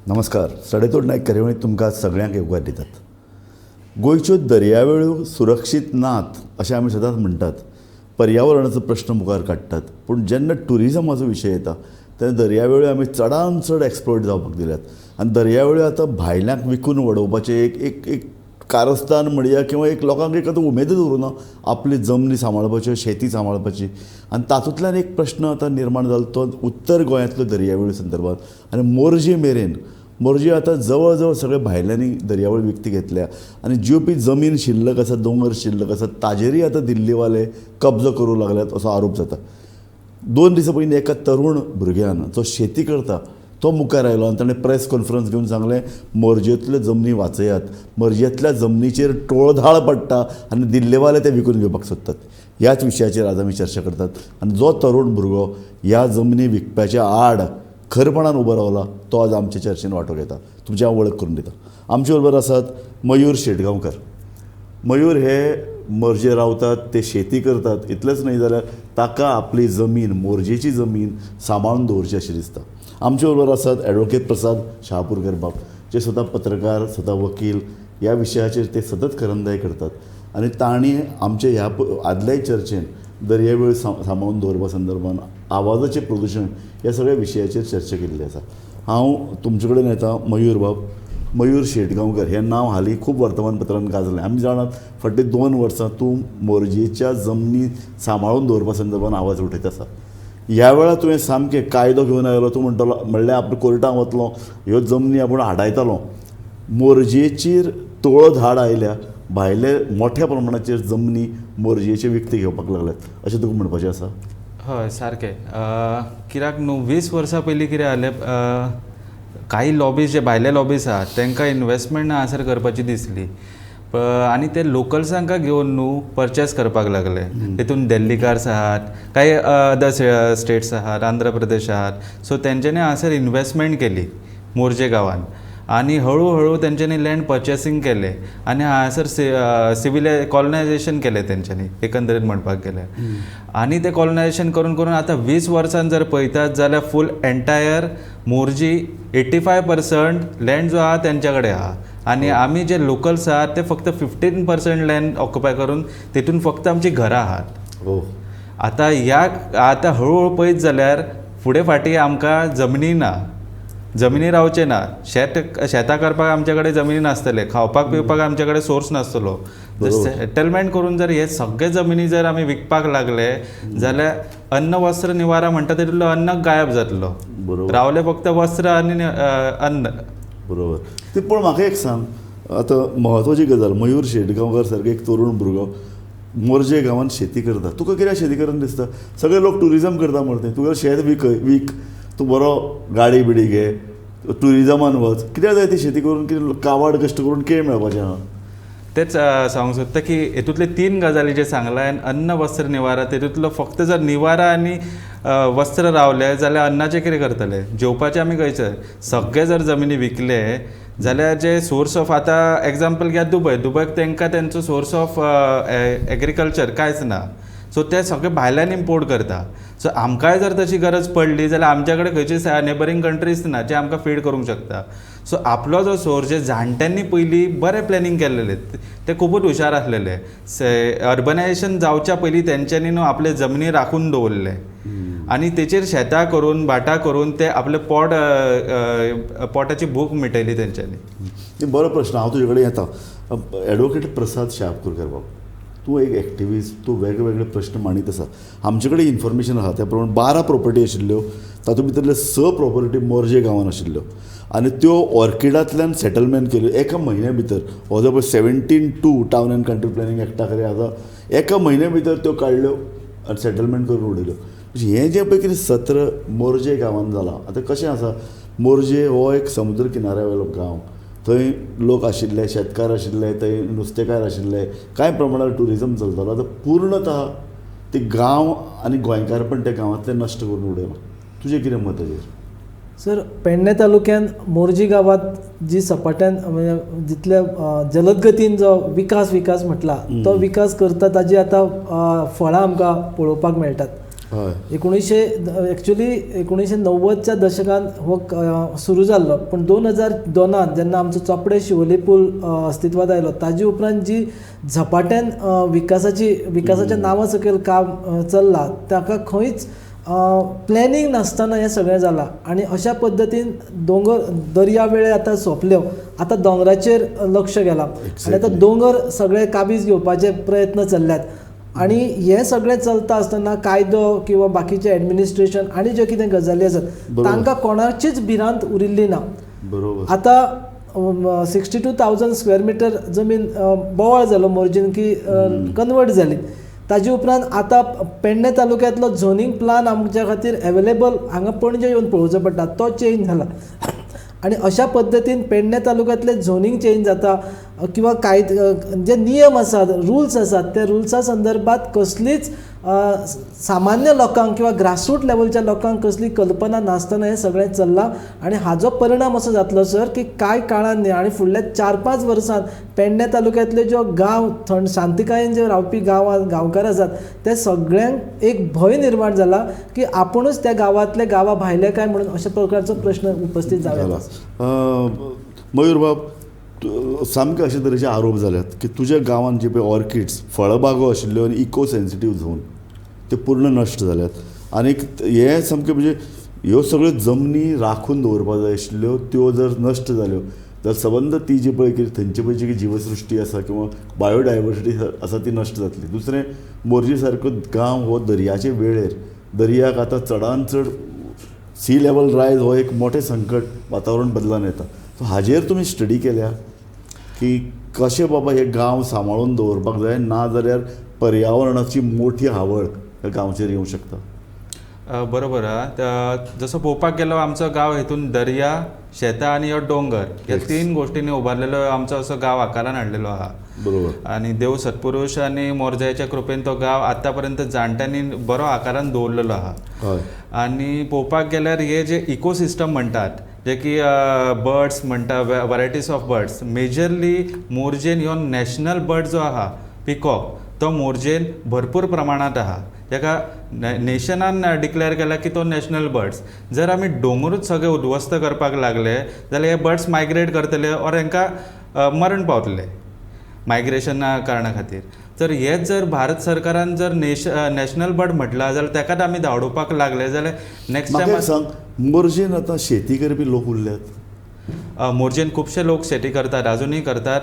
नमस्कार. सडेतोड नायक कार्यावळींत तुमकां सगळ्यांक येवकार दितात. गोंयच्यो दर्यावेळो सुरक्षीत नात अशें आमी सदांच म्हणटात. पर्यावरणाचो प्रश्न मुखार काडटात. पूण जेन्ना ट्युरिजमाचो विशय येता तेन्ना दर्यावेळो आमी चडान चड एक्सप्लोर जावपाक दिल्यात आनी दर्यावेळो आतां भायल्यांक विकून वडोवपाचें एक एक एक कारस्थान म्हणया किंवा एक लोकांक एक आतां उमेदूच उरूना आपली जमनी सांबाळपाची, शेती सांबाळपाची. आनी तातूंतल्यान एक प्रश्न आतां निर्माण जालो तो उत्तर गोंयांतल्यो दर्यावेळो संदर्भात आनी मोरजे मेरेन. मोरजे आतां जवळ जवळ सगळे भायल्यांनी दर्यावेळ विकती घेतल्या आनी ज्यो पी जमीन शिल्लक आसा, दोंगर शिल्लक आसा, ताजेरय आतां दिल्लीवाले कब्जो करूंक लागल्यात असो आरोप जाता. 2 दिसां पयलीं एका तरूण भुरग्यान जो शेती करता तो मुखार आयलो आनी ताणें प्रेस कॉन्फरन्स घेवन सांगलें, मोरजेंतल्यो जमनी वाचयात, मोरजेंतल्या जमनीचेर टोळधाळ पडटा आनी दिल्लेवाले ते विकून घेवपाक सोदतात. ह्याच विशयाचेर आज आमी चर्चा करतात. आनी जो तरूण भुरगो ह्या जमनी विकप्याच्या आड खरपणान उबो रावला तो आज आमचे चर्चेन वांटो घेता. तुमची हांव वळख करून दिता. आमचे बरोबर आसात मयूर शेटगांवकर. मयूर हे मोरजे रावतात, ते शेती करतात, इतलेंच न्हय जाल्यार ताका आपली जमीन, मोरजेची जमीन सांबाळून दवरची अशें दिसता. आमचे बरोबर आसात एडवोकेट प्रसाद शहापूरकर बाब, जे स्वता पत्रकार, स्वता वकील, ह्या विशयाचेर ते सतत खरंदाय करतात आनी तांणी आमचे ह्या आदल्याय चर्चेन दर्यावेळ सांबाळून दवरपा संदर्भान आवाजाचें प्रदुशण ह्या सगळ्या विशयाचेर चर्चा केल्ली आसा. हांव तुमचे कडेन येता मयूर बाब. मयूर शेटगांवकर हें नांव हालीं खूब वर्तमानपत्रान गाजलें. आमी जाणात फाटलीं 2 वर्सां तूं मोरजेच्या जमनी सांबाळून दवरपा संदर्भान आवाज उठयत आसा. ह्या वेळार तुवें सामकें कायदो घेवन आयलो. तूं म्हणटलो म्हणल्यार आपल्या कोर्टाक वतलो, ह्यो जमनी आपूण आडायतलो. मोरजेचेर तोळधाड आयल्या, भायले मोठ्या प्रमाणाचेर जमनी मोरजेचे विकती घेवपाक लागल्यात अशें तुका म्हणपाचें आसा? हय, सारकें. कित्याक न्हू 20 वर्सां पयलीं कितें जालें, काही लॉबीज जे भायले लॉबीज आहात तांकां इनवेस्टमेंट हांगासर करपाची दिसली आनी ते लोकल्सांकां घेवन न्हू परचेस करपाक लागले. तितून दिल्लीकार्स आहात, कांय अदर स्टेट्स आहात, आंध्र प्रदेश आहात. सो तेंच्यांनी हांगासर इनवेस्टमेंट केली मोरजे गांवान आनी हळू हळू तेंच्यांनी लँड पर्चेसींग केलें आनी हांगासर सिविल कॉलनायझेशन केलें तेंच्यांनी, एकंदरीत म्हणपाक गेल्यार. आनी तें कॉलनायझेशन करून करून आतां 20 वर्सान जर पळयतात जाल्यार फूल एंटायर मोरजी 85% लँड जो आहा तेंच्या कडेन आहा आनी आमी जे लोकल्स आहात ते फक्त 15% लँड ऑक्युपाय करून तितून फक्त आमची घरां आहात. आतां ह्या आतां हळूहळू पळयत जाल्यार फुडें फाटीं आमकां जमनी ना, जमनी रावचें ना, शेतां करपाक आमचे कडेन जमनी नासतले, खावपाक पिवपाक आमचे कडेन सोर्स नासतलो. जर सेटलमेंट करून जर हे सगळे जमनी जर आमी विकपाक लागले जाल्यार अन्न वस्त्र निवारा म्हणटा तितलो अन्न गायब जातलो. रावले फक्त वस्त्र आनी अन्न. बरोबर. ते पूण म्हाका एक सांग, आतां म्हत्वाची गजाल, मयूर शेटगांवकर सारके एक तरूण भुरगो मोरजे गांवांत शेती करता. तुका कित्याक शेती करून दिसता? सगळे लोक ट्युरिजम करता मरे, तुका शेत वीक, तूं बरो गाडी बिडी घे, ट्युरिजमान वच, कित्याक जाय ती शेती करून? कितें कावाड कश्ट करून कितें मेळपाचें आहा? तेच सांगूंक सोदता की हेतूंतले 3 गजाली जे सांगला, अन्न वस्त्र निवारा, तेतूंतलो फक्त जर निवारा आनी वस्त्र रावले जाल्यार अन्नाचें कितें करतले? जेवपाचें आमी खंयचें? सगळे जर जमिनी विकले जाल्यार जे सोर्स ऑफ, आतां एग्जाम्पल घेयात दुबय, दुबयक तांकां तेंचो सोर्स ऑफ एग्रीकल्चर कांयच ना, सो ते सगळे भायल्यान इम्पोर्ट करता. सो आमकांय जर तशी गरज पडली जाल्यार आमच्या कडेन खंयची नेबरींग कंट्रीज ना जे आमकां फीड करूंक शकता. सो आपलो जो सोर्स जे जाणट्यांनी पयलीं बरें प्लॅनिंग केल्लेलें, ते खुबूच हुशार आसलेले. अर्बनायझेशन जावच्या पयलीं तेंच्यांनी न्हू आपले जमनी राखून दवरले आनी तेचेर शेतां करून भाटां करून ते आपले पोटाची भूक मिटयली तेंच्यांनी. बरो प्रश्न, हांव तुजे कडेन येता. एडवोकेट प्रसाद शहापूरकर बाब, तूं एक एक्टिविस्ट, तूं वेगळे वेगळे प्रश्न मांडीत आसा. आमचे कडेन इन्फॉर्मेशन आसा त्या प्रमाण 12 प्रॉपर्टी आशिल्ल्यो, तातूंत भितरल्यो 6 प्रॉपर्टी मोरजे गांवांत आशिल्ल्यो आनी त्यो ऑर्किडांतल्यान सेटलमेंट केल्यो एका म्हयन्या भितर. हो जो पळय 17(2 टावन अँड कंट्री प्लॅनिंग एक्टा खाला आसा, एका म्हयन्या भितर त्यो काडल्यो आनी सेटलमेंट करून उडयल्यो. हें जें पळय कितें सत्र मोरजे गांवांत जालां, आतां कशें आसा, मोरजे हो एक समुद्र किनाऱ्या वयलो गांव, थंय लोक आशिल्ले, शेतकार आशिल्ले, थंय नुस्तेकार आशिल्ले, कांय प्रमाणार ट्युरिजम चलतालो. आतां पूर्णतः ते गांव आनी गोंयकारपण त्या गांवांतलें नश्ट करून उडयलां. तुजें कितें मत ताजेर? सर, पेडणे तालुक्यान मोरजी गांवांत जी सपाट्यान म्हणजे जितल्या जलदगतीन जो विकास म्हटला तो विकास करता ताजी आतां फळां आमकां पळोवपाक मेळटात. हय. एकोणिशे एक्चुली 1990च्या दशकान हो सुरू जाल्लो, पूण 2002 जेन्ना आमचो चोपडे शिवोली पूल अस्तित्वांत आयलो ताजे उपरांत जी झपाट्यान विकासाच्या नांवा सकयल काम चल्लां ताका खंयच प्लॅनिंग नासतना हें सगळें जालां. आनी अशा पद्दतीन दोंगर दर्या वेळे आतां सोंपल्यो, आतां दोंगराचेर लक्ष गेलां आनी आतां दोंगर सगळे काबीज घेवपाचे प्रयत्न चल्ल्यात. आनी हें सगळें चलता आसतना कायदो किंवा बाकीचें एडमिनिस्ट्रेशन आनी ज्यो कितें गजाली आसात तांकां कोणाचीच भिरांत उरिल्ली ना. बरोबर. आतां 62,000 स्क्वेअर मिटर जमीन बोवाळ जालो मोरजीन की कन्वर्ट जाली. ताजे उपरांत आतां पेडणे तालुक्यांतलो झोनींग प्लान आमच्या खातीर एवेलेबल हांगा पणजे येवन पळोवचो पडटा, तो चेंज जाला. आनी अशा पद्दतीन पेडणे तालुक्यांतलें झोनींग चेंज जाता किंवा कांय जे नियम आसात, रुल्स आसात, त्या रुल्सा संदर्भात कसलीच सामान्य लोकांक किंवा ग्रासरूट लेवलच्या लोकांक कसली कल्पना नासतना हें सगळें चल्लां. आनी हाजो परिणाम असो जातलो सर की कांय काळान आनी फुडल्या 4-5 वर्सांत पेडणे तालुक्यांतले ज्यो गांव थंड शांतिकायेन जे रावपी गांवकार आसात ते सगळ्यांक एक भंय निर्माण जाला की आपुणूच त्या गांवांतले गांवा भायले काय म्हणून अशा प्रकारचो प्रश्न उपस्थित जालो. मयूर बाब, सामके अशे तरेचे आरोप जाल्यात की तुज्या गांवांत जे पळय ऑर्किड्स फळबागो आशिल्ल्यो आनी इको सेन्सिटीव झोन ते पूर्ण नश्ट जाल्यात. आनीक हे सामकें म्हणजे ह्यो सगळ्यो जमनी राखून दवरपाक जाय आशिल्ल्यो त्यो जर नश्ट जाल्यो जाल्यार सबंद ती जी पळय कितें थंयची पळय जी जीवसृश्टी आसा किंवा बायोडायवर्सिटी आसा ती नश्ट जातली. दुसरें, मोरजी सारको गांव हो दर्याचे वेळेर, दर्याक आतां चडान चड सी लेवल रायज हो एक मोठें संकट वातावरण बदलान येता. सो हाजेर तुमी स्टडी केल्या की कशें बाबा हे गांव सांबाळून दवरपाक जाय, ना जाल्यार पर्यावरणाची मोठी हावळ ह्या गांवचेर येवं शकता? बरोबर आहा. जसो पळोवपाक गेलो आमचो गांव हितून दर्या, शेतां आनी हो दोंगर ह्या 3 गोश्टींनी उबारलेलो आमचो असो गांव आकारान हाडलेलो आहा. बरोबर. आनी देव सत्पुरूश आनी मोरजाच्या कृपेन तो गांव आतां पर्यंत जाणट्यांनी बरो आकारान दवरलेलो आहा. आनी पळोवपाक गेल्यार हे जे इकोसिस्टम म्हणटात, जे की बर्ड्स म्हणटा, वरायटीज ऑफ बर्ड्स, मेजरली मोरजेन ह्यो नॅशनल बर्ड जो आहा पिकॉक, तो मोरजेन भरपूर प्रमाणांत आहा. ताका नेशनान डिक्लेअर केला की तो नॅशनल बर्ड्स. जर आमी दोंगरूच सगळे उद्ध्वस्त करपाक लागले जाल्यार हे बर्ड्स मायग्रेट करतले ऑर हांकां मरण पावतले मायग्रेशना कारणा खातीर. तर हेच जर भारत सरकारान जर नॅशनल बर्ड म्हटलां जाल्यार ताकाच आमी धांवडोवपाक लागले जाल्यार नॅक्स्ट टायम. सांग, मोरजेन आतां शेती करपी लोक उरल्यात? मोरजेन खुबशे लोक शेती करतात, आजुनूय करतात.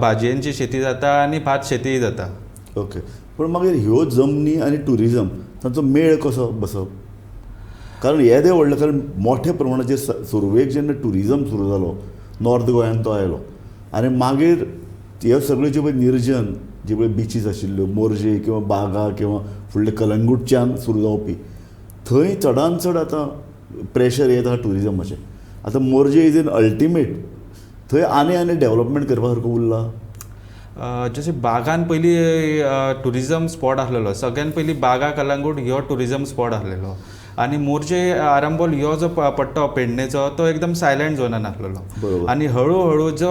भाजयेंची शेती जाता आनी भात शेतीय जाता. ओके, पूण मागीर ह्यो जमनी आनी ट्युरिजम तांचो मेळ कसो बसप? कारण येदें व्हडलें, कारण मोठ्या प्रमाणाचेर सुरवेक जेन्ना ट्युरिजम सुरू जालो नॉर्थ गोंयान तो आयलो आनी मागीर ह्यो सगळ्यो ज्यो पळय निर्जन जे पळय बिचीस आशिल्ल्यो मोरजे किंवा बागा किंवा फुडले कलंगूटच्यान सुरू जावपी, थंय चडान चड आतां प्रेशर येत आहा ट्युरिजमाचें. आतां मोरजे is an ultimate, थंय आनी आनी डेवलपमेंट करपा सारको उरला. जशें बागान पयलीं ट्युरिजम स्पॉट आसलेलो, सगळ्यान पयलीं बागा कलंगूट ह्यो ट्युरिजम स्पॉट आसलेलो. आनी मोरजे आरंबोल ह्यो जो पट्टो पेडणेचो तो एकदम सायलंट झोनान आसलेलो. आनी हळू हळू जो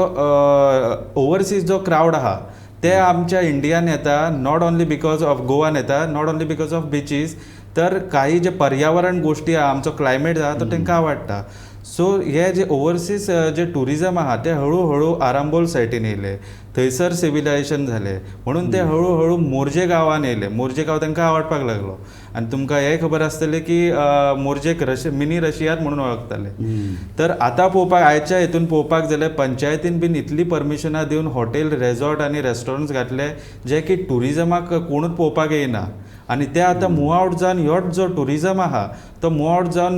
ओवरसीज जो क्रावड आहा ते आमच्या इंडियान येता, not only because of Goan येता, not only because of beaches, तर काही जे पर्यावरण गोश्टी आहा, आमचो क्लायमेट आहा तो तांकां आवडटा. सो हे जे ओवरसीज जे ट्युरिजम आहा ते हळू हळू आरांबोल सायटीन येयले, थंयसर सिविलायझेशन जालें म्हणून ते हळू हळू मोरजे गांवान येयले. मोरजे गांव तांकां आवडपाक लागलो. आनी तुमकां हें खबर आसतलें की मोरजेक मिनी रशियात म्हणून वळखताले. तर आतां पळोवपाक आयच्या हितून पळोवपाक जाल्यार पंचायतीन बीन इतली परमिशनां दिवन हॉटेल, रेजॉर्ट आनी रेस्टॉरंट्स घातले जे की ट्युरिजमाक कोणूच पळोवपाक येयना. आनी ते आतां मूव आवट जावन ह्योच जो ट्युरिजम आहा तो मूव आवट जावन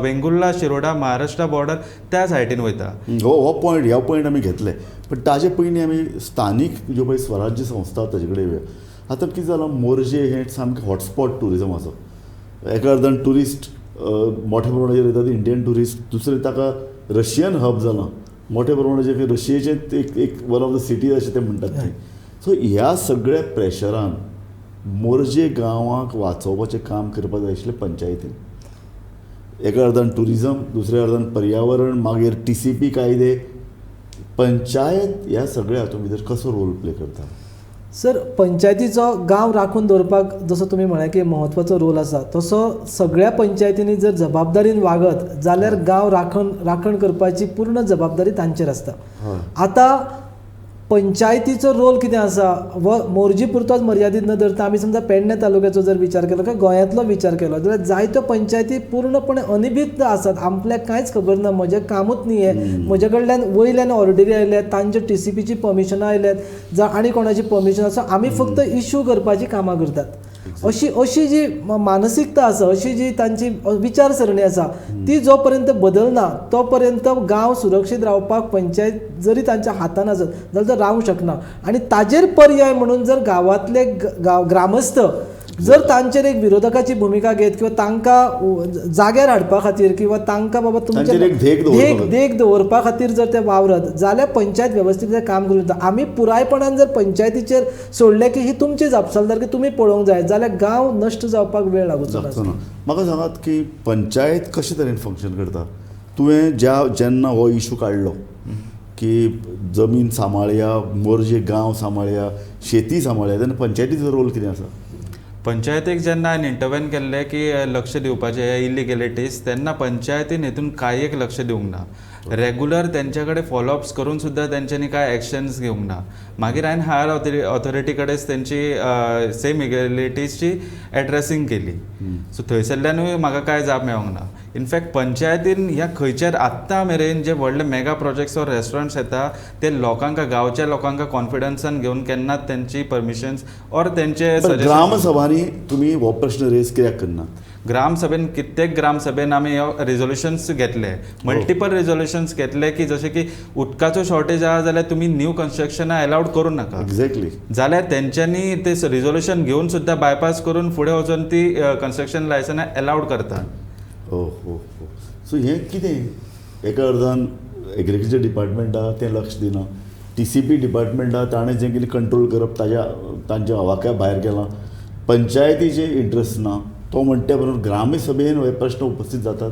वेंगुर्ला, शिरोडा, महाराष्ट्रा बॉर्डर त्या सायडीन वयता. हो पॉयंट, ह्या पॉयंट आमी घेतले, पण ताजे पयलीं आमी स्थानीक ज्यो पळय स्वराज्य संस्था ताजे कडेन येवया. आतां कितें जालां, मोरजे हें सामकें हॉटस्पॉट ट्युरिजमाचो. एका अर्दान ट्युरिस्ट मोठ्या प्रमाणाचेर येतात, इंडियन ट्युरिस्ट, दुसरें ताका रशियन हब जालां मोठ्या प्रमाणाचेर, रशियेचें एक वन ऑफ the cities अशें ते म्हणटात थंय. सो ह्या सगळ्या प्रेशरान मोरजे गांवाक वाचोवपाचें काम करपाक जाय आशिल्लें पंचायतीन. एका अर्दान ट्युरिजम, दुसऱ्या अर्दान पर्यावरण, मागीर TCP कायदे, पंचायत ह्या सगळ्या हातूंत भितर कसो रोल प्ले करता? सर, पंचायतीचो गांव राखून दवरपाक जसो तुमी म्हळें की म्हत्वाचो रोल आसा, तसो सगळ्या पंचायतींनी जर जबाबदारीन वागत जाल्यार गांव राखण करपाची पूर्ण जबाबदारी तांचेर आसता. आतां पंचायतीचो रोल कितें आसा व मोरजी पुरतोच मर्यादीत न धरता आमी समजा पेडणे तालुक्याचो जर विचार केलो किंवा गोंयांतलो विचार केलो जाल्यार जायत्यो पंचायती पूर्णपणे अनिभिज्ञ आसात. आपल्याक कांयच खबर ना, म्हजें कामूच न्ही हें, म्हजे कडल्यान वयल्यान ऑर्डरी आयल्यात, तांचे टीसीपीची परमिशनां आयल्यात जावं आनी कोणाची परमिशन आसा, आमी फक्त इश्यू करपाची कामां करतात. अशी अशी जी मानसिकता आसा, अशी जी तांची विचारसरणी आसा ती जो पर्यंत बदलना तो पर्यंत गांव सुरक्षीत रावपाक पंचायत जरी तांच्या हातान आसत जाल्यार तो रावंक शकना. आनी ताजेर पर्याय म्हणून जर गांवांतले ग्रामस्थ जर तांचेर एक विरोधकाची भुमिका घेत किंवा तांकां जाग्यार हाडपा खातीर किंवा तांकां बाबा तुमचे देख दवरपा खातीर जर ते वावरत जाल्यार पंचायत वेवस्थीत काम करूं शकता. आमी पुरायपणान जर पंचायतीचेर सोडलें की ही तुमची जापसालदारकी तुमी पळोवंक जाय जाल्यार गांव नश्ट जावपाक वेळ लागचो ना. म्हाका सांगात की पंचायत कशे तरेन फंक्शन करता? तुवें जेन्ना हो इशू काडलो की जमीन सांबाळया, मोरजे गांव सांबाळया, शेती सांबाळया, तेन्ना पंचायतीचो रोल कितें आसा? पंचायतीक जेन्ना हांवें इंटरवेन केल्लें की लक्ष दिवपाचें हे इलिगेलिटीज, तेन्ना पंचायतीन हितून कांय एक लक्ष दिवंक ना. रेगुलर तेंच्या कडेन फॉलोअप्स करून सुद्दां तेंच्यांनी कांय एक्शन्स घेवंक ना. मागीर हांवें हायर ऑथॉरिटी कडेन तेंची सेम इलिगेलिटीजची एड्रेसींग केली. सो थंयसरल्यानूय म्हाका कांय जाप मेळोंक ना. इनफॅक्ट पंचायतीन ह्या खंयच्यार आत्तां मेरेन जे व्हडले मेगा प्रोजेक्ट्स ऑर रेस्टॉरंट्स येता ते लोकांक, गांवच्या लोकांक कॉन्फिडन्सान घेवन केन्नाच तेंची परमिशन्स ऑर तेंचे ग्रामसभांनी तुमी हो प्रश्न रेज कित्याक करना? ग्रामसभेन कित्येक ग्रामसभेन आमी रेजोल्युशन्स घेतले, मल्टिपल रेजोल्युशन्स घेतले की जशें की उदकाचो शॉर्टेज आहा जाल्यार तुमी न्यू कन्स्ट्रक्शनां एलावड करूं नाका. एक्झॅक्टली. जाल्यार तेंच्यांनी ते रेजोल्युशन घेवन सुद्दां बायपास करून फुडें वचून ती कन्स्ट्रक्शन लायसनां एलावड करतात. हो हो हो. सो हें कितें एका अर्दान एग्रीकल्चर डिपार्टमेंट आहा तें लक्ष दिना, टीसीपी डिपार्टमेंट आहा ताणें जें कितें कंट्रोल करप ताज्या तांच्या आवाक्या भायर गेलां, पंचायतीचें इंट्रस्ट ना, तो म्हणटा बरोबर ग्रामसभेन हे प्रश्न उपस्थित जातात.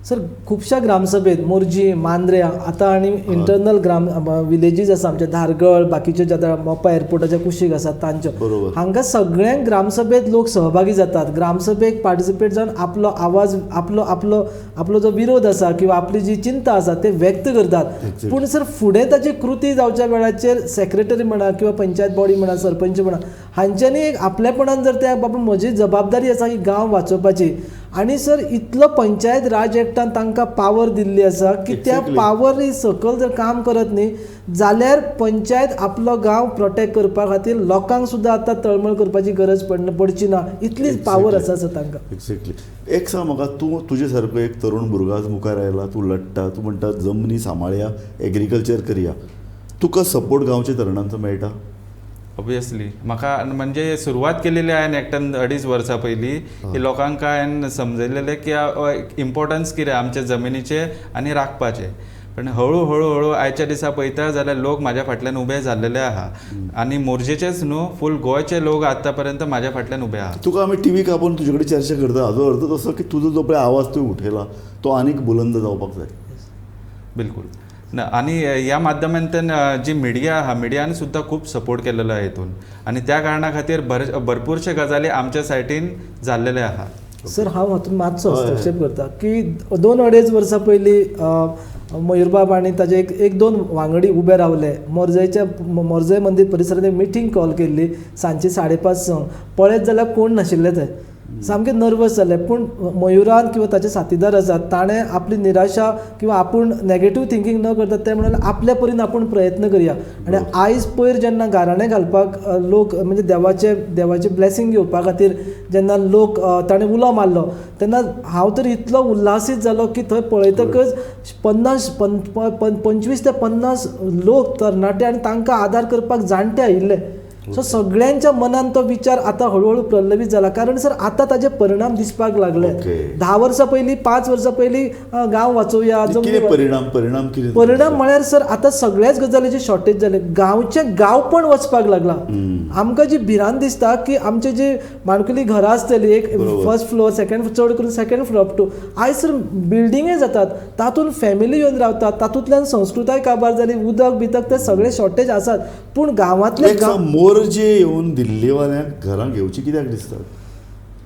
सर, खुबश्या ग्रामसभेत मोरजी, मांद्र्या, आतां आनी इंटरनल ग्राम विलेजीस आसा आमचे धारगळ, बाकीचे जे आतां मोपा एअरपोर्टाच्या कुशीक आसात तांच्यो, हांकां सगळ्यांक ग्रामसभेत लोक सहभागी जातात. ग्रामसभेक पार्टिसिपेट जावन आपलो आवाज, आपलो आपलो आपलो जो विरोध आसा किंवा आपली जी चिंता आसा ते व्यक्त करतात. पूण सर फुडें ताची कृती जावच्या वेळाचेर सेक्रेटरी म्हणा किंवा पंचायत बॉडी म्हणा, सरपंच म्हणा, हांच्यांनी एक आपलेपणान जर त्या बाबा म्हजी जबाबदारी आसा ही गांव वाचोवपाची, आनी सर इतलो पंचायत राज एक्टान तांकां पावर दिल्ली आसा की त्या पावरी सकयल जर काम करत न्ही जाल्यार पंचायत आपलो गांव प्रोटेक्ट करपा खातीर लोकांक सुद्दां आतां तळमळ करपाची गरज पडची ना, इतली पावर आसा सर तांकां. एक्झॅक्टली. एक सांग म्हाका, तूं तुजे सारको एक तरुण भुरगो आज मुखार आयला, तूं लडटा, तूं म्हणटा जमनी सांबाळया, एग्रीकल्चर करया, तुका सपोर्ट गांवच्या तरणांचो मेळटा? ऑब्वियसली. म्हाका म्हणजे सुरवात केलेली हांवें एकट्यान 2.5 वर्सां पयलीं की लोकांक हांवें समजयलेलें की इम्पोर्टन्स कितें आमच्या जमिनीचें आनी राखपाचें. पण हळू हळू हळू आयच्या दिसा पळयता जाल्यार लोक म्हाज्या फाटल्यान उबे जाल्लेले आहा आनी मोरजेचेच न्हू, फूल गोंयचे लोक आतां पर्यंत म्हाज्या फाटल्यान उबे आहा. तुका आमी टीव्ही कापून तुजे कडेन चर्चा करता हाजो अर्थ तसो की तुजो जो पळय आवाज तुवें उठयला तो आनीक बुलंद जावपाक जाय. बिलकुल ना. आनी ह्या माध्यमांतल्यान जी मिडिया आहा, मिडियान सुद्दां खूब सपोर्ट केलेलो आहा हितून आनी त्या कारणा खातीर भरपूरशे गजाली आमच्या सायटीन जाल्लेले आहा. सर, हांव हातूंत मातसो हस्तक्षेप करता की 2-2.5 वर्सां पयलीं मयूरबाब आनी ताजे एक दोन वांगडी उबे रावले मोरजय मंदीर परिसरांत एक मिटींग कॉल केल्ली सांजची 5:30 पळयत जाल्यार कोण नाशिल्ले, थंय सामके नर्वस जाले. पूण मयुरान किंवा ताचे साथीदार आसात ताणें आपली निराशा किंवा आपूण नेगेटीव थिंकींग न करता ते म्हणाले आपल्या परीन आपूण प्रयत्न करया. आनी आयज पयर जेन्ना गाराणें घालपाक लोक म्हणजे देवाचें ब्लेसींग घेवपा खातीर जेन्ना लोक ताणें उलो मारलो तेन्ना हांव तर इतलो उल्हासीत जालो की थंय पळयतकच 25 ते 50 लोक तरणाटे आनी तांकां आदार करपाक जाणटे आयिल्ले. सो सगळ्यांच्या मनान तो विचार आतां हळूहळू प्रल्लवीत जाला, कारण सर आतां ताजे परिणाम दिसपाक लागले. 10 वर्सां पयलीं, 5 वर्सां पयलीं गांव वाचोवया, परिणाम परिणाम कितें? परिणाम म्हळ्यार सर आतां सगळ्याच गजालीची शॉर्टेज जाले, गांवचें गांवपण वचपाक लागलां. आमकां जी भिरांत दिसता की आमचे जी माणकुली घरां आसतली, एक फर्स्ट फ्लोर, सेकंड, चड करून सेकंड फ्लोर अप टू, आयज सर बिल्डिंगय जातात, तातूंत फॅमिली येवन रावतात, तातूंतल्यान संस्कृताय काबार जाली, उदक बिदक ते सगळे शॉर्टेज आसात. पूण गांवांतले मोरजे येवन दिल्लीवाल्यांक घरां घेवची कित्याक दिसतात?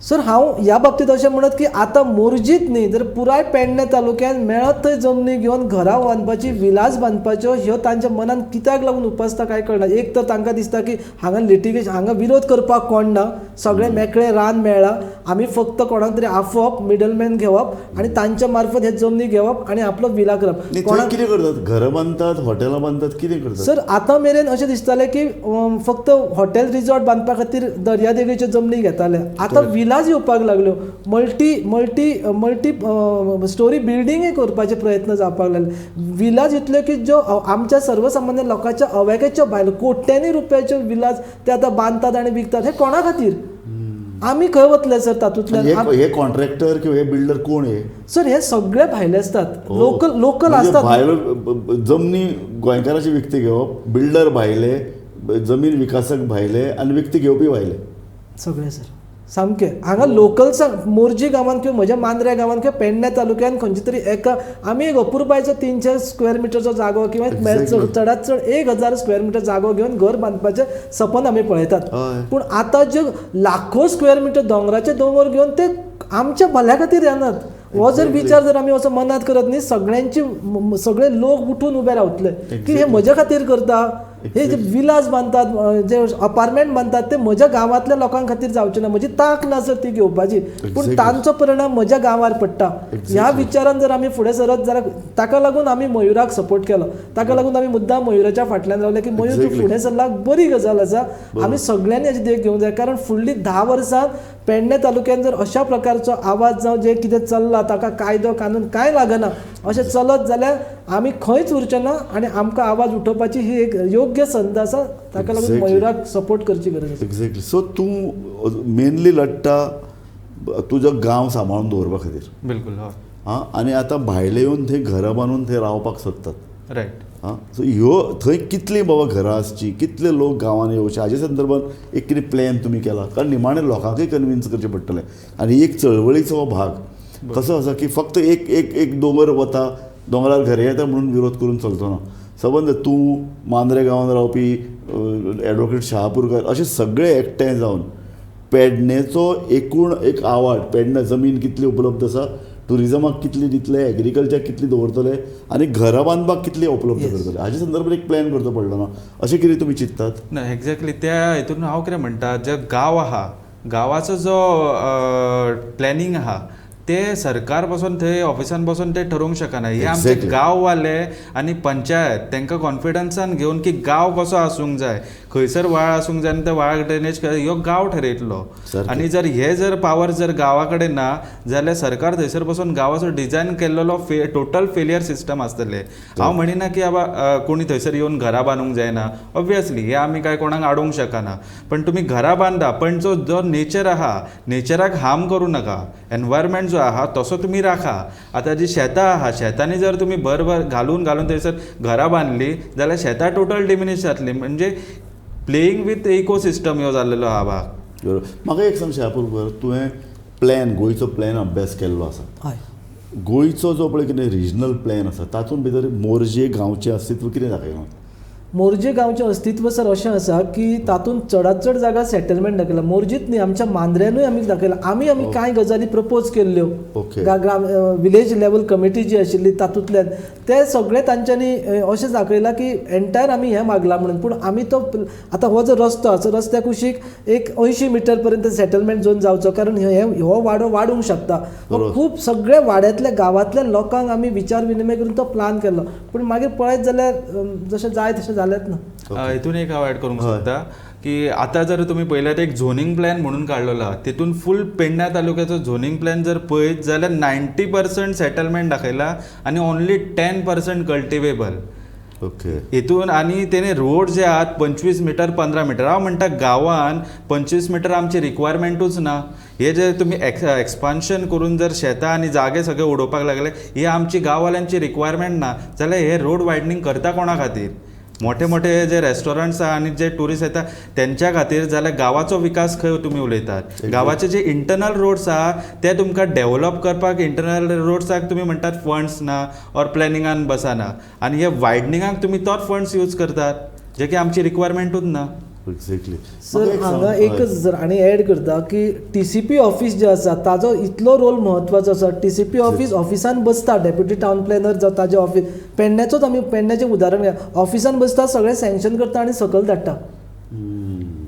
सर हांव ह्या बाबतींत अशें म्हणत की आतां मोरजीत न्ही तर पुराय पेडणे तालुक्यान मेळत थंय जमनी घेवन घरां बांदपाची, विलास बांदपाच्यो ह्यो तांच्या मनान कित्याक लागून उपजता कांय कळना. एक तर तांकां दिसता की हांगा लिटिगेशन, हांगा विरोध करपाक कोण ना, सगळें मेकळें रान मेळ्ळां, आमी फक्त कोणाक तरी आफोवप, मिडलमॅन घेवप आनी तांच्या मार्फत हे जमनी घेवप आनी आपलो विला करप. कोणाक कितें करतात? घरां बांदतात, हॉटेलां बांदतात, कितें करतात? सर आतां मेरेन अशें दिसतालें की फक्त हॉटेल रिजॉर्ट बांदपा खातीर दर्यादेगेच्यो जमनी घेताले, आतां विलास येवपाक लागल्यो, मल्टी मल्टी मल्टी स्टोरी बिल्डिंगय करपाचे प्रयत्न जावपाक लागले. विलास इतल्यो की ज्यो आमच्या सर्वसामान्य लोकांच्या अवेकेच्यो भायल्यो कोट्यांनी रुपयाच्यो विलास ते आतां बांदतात आनी विकतात. हे कोणा खातीर? आमी खंय वतले सर तातूंतल्यान? हे कॉन्ट्रॅक्टर किंवा हे बिल्डर कोण हे? सर हे सगळे भायले आसतात, लोकल लोकल आसतात. भायलो जमनी गोंयकाराची विकती घेवप, बिल्डर भायले, जमीन विकासक भायले आनी विकती घेवपी भायले, सगळे सर सामकें. हांगा लोकल्सांक मोरजी गांवांत किंवा म्हज्या मांद्र्या गांवांत किंवा पेडण्या तालुक्यान खंयचे तरी एका आमी एक अपुरबायचो 300 स्क्वेअर मिटरचो जागो किंवा चडांत चड 1000 स्क्वेअर मिटर जागो घेवन घर बांदपाचें सपन आमी पळयतात. पूण आतां जे लाखो स्क्वेअर मिटर दोंगराचे दोंगर घेवन ते आमच्या भल्या खातीर येनात. हो जर विचार जर आमी असो मनांत करत न्ही, सगळ्यांची सगळे लोक उठून उबे रावतले की हे म्हज्या खातीर करता, हे जे विलास बांदतात, जे अपार्टमेंट बांदतात ते म्हज्या गांवांतल्या लोकां खातीर जावचे ना, म्हजी तांक ना सर ती घेवपाची, पूण तांचो परिणाम म्हज्या गांवार पडटा. ह्या विचारान जर आमी फुडें सरत जाल्यार ताका लागून आमी मयुराक सपोर्ट केलो, ताका लागून आमी मुद्दाम मयुराच्या फाटल्यान रावले की मयूर तूं फुडें सरला, बरी गजाल आसा, आमी सगळ्यांनी हाची देख घेवंक जाय. कारण फुडली 10 वर्सां पेडणे तालुक्यान जर अशा प्रकारचो आवाज जावं जें कितें चल्ला ताका कायदो कानून कांय लागना अशें चलत जाल्यार आमी खंयच उरचे ना आनी आमकां आवाज उठोवपाची ही एक योग्य संद आसा. ताका लागून मयुराक सपोर्ट करची गरज आसा. एक्झॅक्टली. सो तूं मेनली लडटा तुजो गांव सांबाळून दवरपा खातीर. बिलकुल. हय. आं, आनी आतां भायले येवन थंय घरां बांदून थंय रावपाक सोदतात. रायट. आं, सो ह्यो थंय कितलीं बाबा घरां आसचीं, कितले लोक गांवांनी येवचे हाजे संदर्भात एक कितें प्लॅन तुमी केला? कारण निमाणें लोकांकय कन्विन्स करचें पडटलें आनी एक चळवळीचो भाग कसो आसा की फक्त एक एक एक दोंगर वता, दोंगरार घर येता म्हणून विरोध करून चलचो ना. सबंद तूं मांद्रे गांवांत रावपी, एडवोकेट शहापूरकर, अशे सगळे एकठांय जावन पेडणेचो एकूण एक आवाड, पेडणे जमीन कितली उपलब्ध आसा, टुरिजमाक कितली दितले, एग्रीकल्चर कितली दवरतले आनी घरां बांदपाक कितली उपलब्ध करतले हाजे संदर्भात एक प्लॅन करचो पडलो ना, अशें कितें तुमी चिंततात? ना, एक्झॅक्टली. त्या हितून हांव कितें म्हणटा, जे गांव आहा, गांवाचो जो प्लॅनिंग आहा ते सरकार बसून थंय ऑफिसान बसून ते ठरोवंक शकना. हे आमचे गांववाले आनी पंचायत तांकां कॉन्फिडन्सान घेवन की गांव कसो आसूंक जाय, खंयसर व्हाळ आसूंक जाय आनी ते व्हाळ ड्रेनेज ह्यो गांव ठरयतलो. आनी जर हे जर पावर जर गांवा कडेन ना जाल्यार सरकार थंयसर बसून गांवाचो डिजायन केल्लो टोटल फेलियर सिस्टम आसतलें. हांव म्हणिना की बाबा कोणी थंयसर येवन घरां बांदूंक जायना, ऑब्वियसली हे आमी कांय कोणाक आडोवंक शकना, पण तुमी घरां बांदा, पण जो जो नेचर आहा नेचराक हार्म करूं नाका, एनवायरमेंट जो आहा तसो तुमी राखा. आतां जी शेतां आहा, शेतांनी जर तुमी भरभर घालून घालून थंयसर घरां बांदली जाल्यार शेतां टोटल डिमिनीश जातली. म्हणजे प्लेईंग विथ इकोसिस्टम ह्यो जाल्लेलो आहा भाग. बरोबर. म्हाका एक सांग शहापूरकर, तुवें प्लॅन, गोंयचो प्लॅन अभ्यास केल्लो आसा. गोंयचो जो पळय कितें रिजनल प्लॅन आसा तातूंत भितर मोरजे गांवचें अस्तित्व कितें दाखयलां? मोरजे गांवचें अस्तित्व सर अशें आसा की तातूंत चडांत चड जागा सेटलमेंट दाखयला. मोरजीत न्ही, आमच्या मांद्र्यानूय आमी दाखयला. आमी आमी कांय गजाली प्रपोज केल्ल्यो विलेज लेवल कमिटी जी आशिल्ली तातूंतल्यान ते सगळे तांच्यांनी अशें दाखयलां की एंटायर आमी हें मागलां म्हणून. पूण आमी तो आतां हो जो रस्तो आसा, रस्त्या कुशीक एक 80 मिटर पर्यंत सेटलमेंट झोन जावचो, कारण हे हो वाडो वाडूंक शकता. खूब सगळे वाड्यांतल्या गांवांतल्या लोकांक आमी विचार विनिमय करून तो प्लान केल्लो, पूण मागीर पळयत जाल्यार जशें जाय तशें जालेंच ना. हितून एक हांव एड करूंक सोदता की आतां जर तुमी पळयल्यार एक झोनींग प्लॅन म्हणून काडलेलो आहा, तितून फूल पेडण्या तालुक्याचो झोनींग प्लॅन जर पळयत जाल्यार 90% सेटलमेंट दाखयला आनी ओनली 10% कल्टिवेबल. ओके. हितून आनी तेणे रोड जे आहात 25 मिटर 15 मिटर, हांव म्हणटा गांवान 25 मिटर आमची रिक्वायरमेंटूच ना. हे जे तुमी एक्सपान्शन करून जर शेतां आनी जागे सगळे उडोवपाक लागले, ही आमची गांववाल्यांची रिक्वायरमेंट ना. जाल्यार हे रोड वायडनींग करता कोणा खातीर? मोठे मोठे जे रेस्टॉरंट्स आहा आनी जे ट्युरिस्ट येता तेंच्या खातीर. जाल्यार गांवाचो विकास खंय तुमी उलयतात? गांवाचे जे इंटरनल रोड्स आहा ते तुमकां डेवलप करपाक, इंटरनल रोड्साक तुमी म्हणटात फंड्स ना ऑर प्लॅनिंगान बसना, आनी हे वायडनिंगाक तुमी तोच फंड्स यूज करतात जे की आमची रिक्वायरमेंटूच ना. एक्झॅक्टली सर, हांगा एकच जर आनी एड करता की TCP office जे आसा ताजो इतलो रोल म्हत्वाचो आसा. TCP office ऑफिसान बसता, डेप्युटी टावन प्लॅनर जावं ताजें ऑफिस, पेडण्याचोच आमी पेडण्याचें उदाहरण घेया, ऑफिसान बसता, सगळें सँक्शन करता आनी सकयल धाडटा.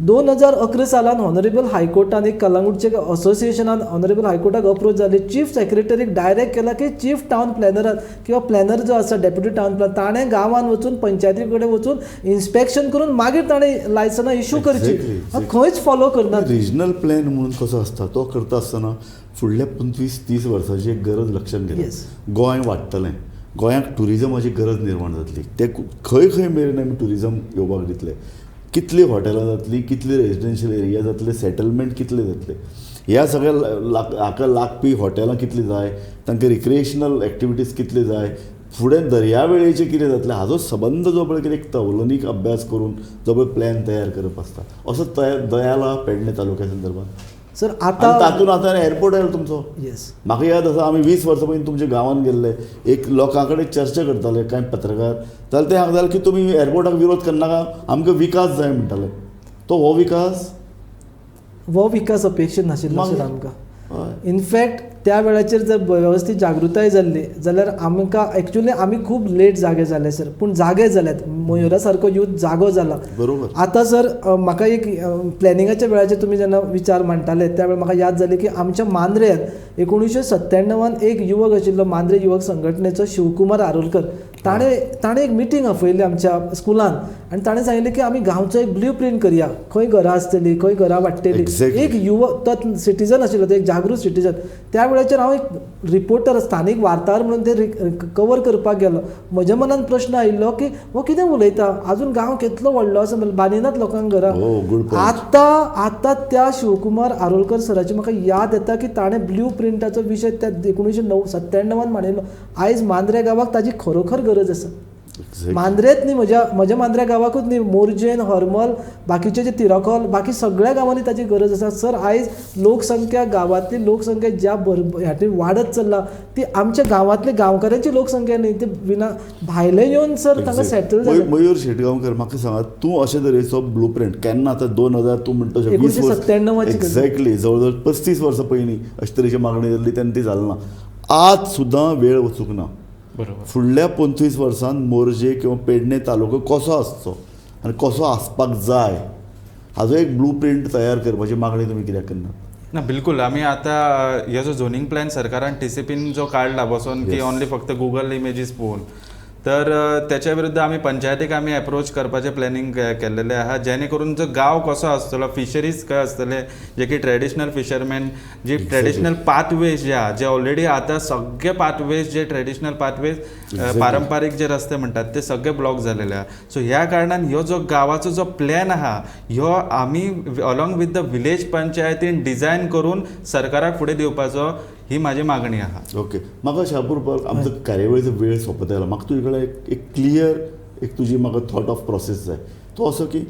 2011 सालान ऑनरेबल हायकोर्टान एक कलंगूटचे असोसिएशनान ऑनरेबल हायकोर्टाक अप्रोच जाली, चीफ सेक्रेटरीक डायरेक्ट केला की चीफ टावन प्लॅनरान किंवा प्लॅनर जो आसा डेप्युटी टावन प्लॅनर ताणें गांवान वचून पंचायती कडेन वचून इन्स्पेक्शन करून मागीर ताणें लायसनां इशू करची. खंयच फॉलो करना. रिजनल प्लॅन म्हणून कसो आसता तो करता आसतना फुडल्या 25-30 वर्सांची एक गरज लक्षांत घेता. गोंय वाडटलें, गोंयाक ट्युरिजमाची गरज निर्माण जातली, ते खंय खंय मेरेन आमी ट्युरिजम येवपाक दितले, कितली हॉटेलां जातली, कितली रेजिडेन्शियल एरिया जातले, सेटलमेंट कितले जातले, ह्या सगळ्या हाका लागपी हॉटेलां कितली जाय, तांकां रिक्रिएशनल एक्टिविटीज कितले जाय, फुडें दर्यावेळेचें कितें जातलें, हाजो सबंद जो पळय कितें एक तवलनीक अभ्यास करून जो पळय प्लॅन तयार करप आसता असो तयार दयाला पेडणे तालुक्या संदर्भात. सर आतां तातूंत आतां एअरपोर्ट आयलो तुमचो. येस, म्हाका याद आसा आमी 20 वर्सां पयलीं तुमच्या गांवांत गेल्ले, एक लोकां कडेन चर्चा करताले कांय पत्रकार, जाल्यार ते सांगताले की तुमी एअरपोर्टाक विरोध करनाका, आमकां विकास जाय म्हणटाले. तो हो विकास, हो विकास अपेक्षीत नाशिल्लो सर आमकां. इनफॅक्ट त्या वेळाचेर जर वेवस्थीत जागृताय जाल्ली जाल्यार आमकां एक्चुअली आमी खूब लेट जागे जाले सर, पूण जागे जाल्यात, मयुरा सारको यूथ जागो जाला. बरोबर. आतां सर म्हाका एक प्लॅनिंगाच्या वेळाचेर तुमी जेन्ना विचार मांडटाले त्या वेळार म्हाका याद जाली की आमच्या मांद्र्यांत 1997 एक युवक आशिल्लो मांद्रे युवक संघटनेचो शिवकुमार आरोलकर, ताणें एक मिटींग आपयल्ली आमच्या स्कुलान आनी ताणें सांगिल्लें की आमी गांवचो एक ब्लू प्रिंट करया, खंय घरां आसतलीं, खंय घरां वाडटलीं. एक युवक तो सिटीजन आशिल्लो, तो एक जागृत सिटीजन. त्या वेळाचेर हांव एक रिपोर्टर, स्थानीक वार्ताहर म्हणून ते कवर करपाक गेलो. म्हज्या मनान प्रश्न आयिल्लो की हो कितें उलयता, आजून गांव कितलो व्हडलो आसा, बांदिनात लोकांक घरां. आतां आतां त्या शिवकुमार आरोलकर सराची म्हाका याद येता की ताणें ब्लू प्रिंटाचो विशय त्या 1997 मांडिल्लो. आयज मांद्रे गांवाक ताजी खरोखर गरज आसा. मांद्रेच न्ही, म्हज्या मांद्र्या गांवाकूच न्ही, मोरजेन, हरमल, बाकीचे जे तिराखोल, बाकी सगळ्या गांवांनी ताची गरज आसा. सर आयज लोकसंख्या, गांवांतली लोकसंख्या ज्या ह्या वाडत चल्ला ती आमच्या गांवांतले गांवकारांची लोकसंख्या न्ही, ती विना भायले येवन सर तांकां सेटल जालें. मयूर शेटगांवकर, म्हाका सांगात तूं अशे तरेचो ब्लू प्रिंट केन्ना आतां 2000 तूं म्हणटा 1997 एक्झॅक्टली जवळ जवळ 35 वर्सां पयलीं अशे तरेची मागणी जाल्ली तेन्ना ती जाली ना. आज सुद्दां वेळ वचूंक ना. फुडल्या 25 वर्सान मोरजे किंवा पेडणे तालुको कसो आसचो आनी कसो आसपाक जाय हाजो एक ब्लू प्रिंट तयार करपाची मागणी तुमी कित्याक करना? ना, बिलकुल. आमी आतां हो जो झोनींग प्लॅन सरकारान TCPन जो काडला बसोन की ओनली फक्त गुगल इमेजीस पळोवन, तर त्याच्या विरुद्ध आमी पंचायतीक आमी एप्रोच करपाचें प्लॅनिंग केल्लेलें आहा, जेणे करून जो गांव कसो आसतलो, फिशरीज खंय आसतले, जे की ट्रेडिशनल फिशरमॅन, जी ट्रेडिशनल पाथवेज जे आहा, जे ऑलरेडी आतां सगळे पाथवेज जे ट्रेडिशनल पाथवेज पारंपारीक जे रस्ते म्हणटात ते सगळे ब्लॉक जालेले आहा. सो ह्या कारणान ह्यो जो गांवाचो जो प्लॅन आहा ह्यो आमी अलॉंग विथ the village पंचायतीन डिझायन करून सरकाराक फुडें दिवपाचो ही म्हाजी मागणी आहा. ओके, म्हाका शापूर आमचो कार्यावळीचो वेळ सोंपत आयला, म्हाका तुजे कडेन एक क्लियर एक तुजी म्हाका थॉट ऑफ प्रोसेस जाय. तो असो की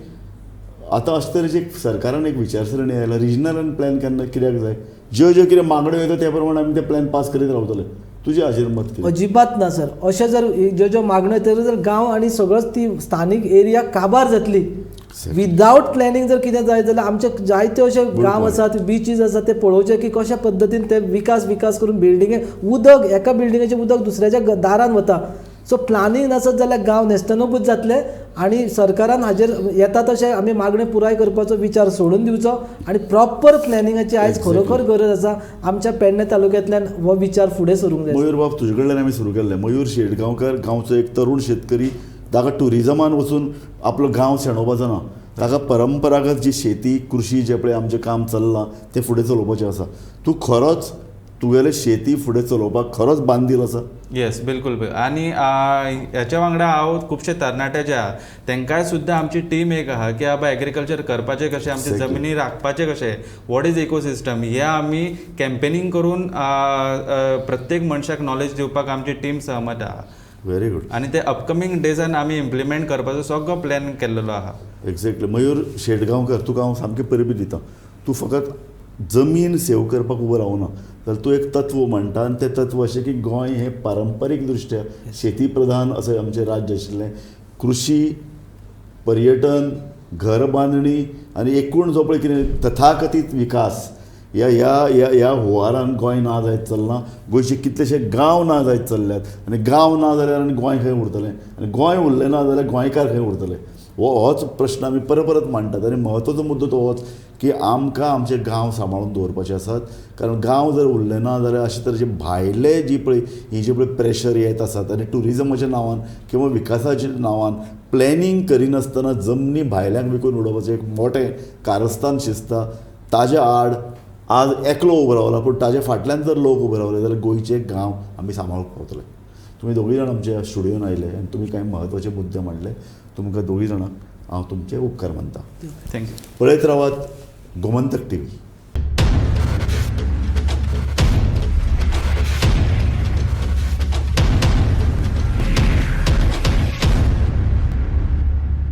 आतां अशे तरेची एक सरकारान एक विचारसरणी आयला, रिजनल प्लॅन केन्ना कित्याक जाय, ज्यो ज्यो कितें मागण्यो येता त्या प्रमाणे आमी ते प्लॅन पास करीत रावतले. तुजें हाजेर मत कितें? अजिबात ना सर. अशें जर ज्यो ज्यो मागण्यो येता जर गांव आनी सगळोच ती स्थानीक एरिया काबार जातली. विदावट प्लॅनिंग जर कितें जाय जाल्यार आमचे जायते अशे गांव आसात, बिचीस आसात, ते पळोवचे की कशा पद्दतीन ते विकास विकास करून बिल्डिंगे उदक एका बिल्डिंगेचें उदक दुसऱ्याच्या दारान वता. सो प्लॅनिंग नासत जाल्यार गांव नेस्तनोबूत जातले आनी सरकारान हाजेर येता तशें आमी मागण्यो पुराय करपाचो विचार सोडून दिवचो आनी प्रॉपर प्लॅनिंगाची आयज खरोखर गरज आसा. आमच्या पेडणे तालुक्यांतल्यान हो विचार फुडें सरूंक जाय. मयूर बाब, तुजे कडल्यान आमी सुरू केल्लें. मयूर शेटगांवकर गांवचो एक तरूण शेतकरी, ताका ट्युरिजमान वचून आपलो गांव शेणोवपाचो ना, ताका परंपरागत जी शेती कृषी जें पळय आमचें काम चल्लां तें फुडें चलोवपाचें आसा. तूं खरोच तुगेलें शेती फुडें चलोवपाक खरोच बांदील आसा. येस, बिलकुल. आनी हेच्या वांगडा हांव खुबशे तरणाटे जे आहा तेंकांय सुद्दां आमची टीम एक आहा की बाबा एग्रीकल्चर करपाचें कशें, आमचे जमिनी राखपाचें कशें, what is ecosystem, हें आमी कॅम्पेनींग करून प्रत्येक मनशाक नॉलेज दिवपाक आमची टीम सहमत आहा. Very good. आनी ते अपकमींग डेजान आमी इम्प्लिमेंट करपाचो सगळो प्लॅन केल्लो आहा. एक्झॅक्टली. मयूर शेटगांवकर, तुका हांव सामकें परबी दिता. तूं फकत जमीन सेव करपाक उबो रावना जाल्यार तूं एक तत्व म्हणटा आनी तें तत्व अशें की गोंय हें पारंपारीक दृश्ट्या शेती प्रधान अशें आमचें राज्य आशिल्लें. कृशी, पर्यटन, घर बांदणी आनी एकूण जो पळय कितें तथाकथीत विकास ह्या ह्या ह्या ह्या हुंवारान गोंय ना जायत चल्लां. गोंयचे कितलेशे गांव ना जायत चल्ल्यात आनी गांव ना जाल्यार आनी गोंय खंय उरतलें आनी गोंय उरलें ना जाल्यार गोंयकार खंय उरतले, होच प्रश्न आमी परत परत मांडटात. आनी म्हत्वाचो मुद्दो तो होच की आमकां आमचे गांव सांबाळून दवरपाचे आसात, कारण गांव जर उरले ना जाल्यार अशे तरेचे भायले जी पळय ही जी पळय प्रेशर येत आसात आनी ट्युरिजमाच्या नांवान किंवा विकासाच्या नांवान प्लॅनिंग करिनासतना जमनी भायल्यांक विकून उडोवपाचें एक मोठें कारस्थान शिजता. ताज्या आड आज एकलो उबो रावला, पूण ताज्या फाटल्यान जर लोक उबे रावले जाल्यार गोंयचे गांव आमी सांबाळूंक पावतले. तुमी दोगूय जाण आमच्या स्टुडियोन आयले आनी तुमी कांय म्हत्वाचे मुद्दे मांडले. तुमकां दोगूय जाणांक हांव तुमचे उपकार मानता. Thank you. पळयत रावात गोमंतक टीव्ही.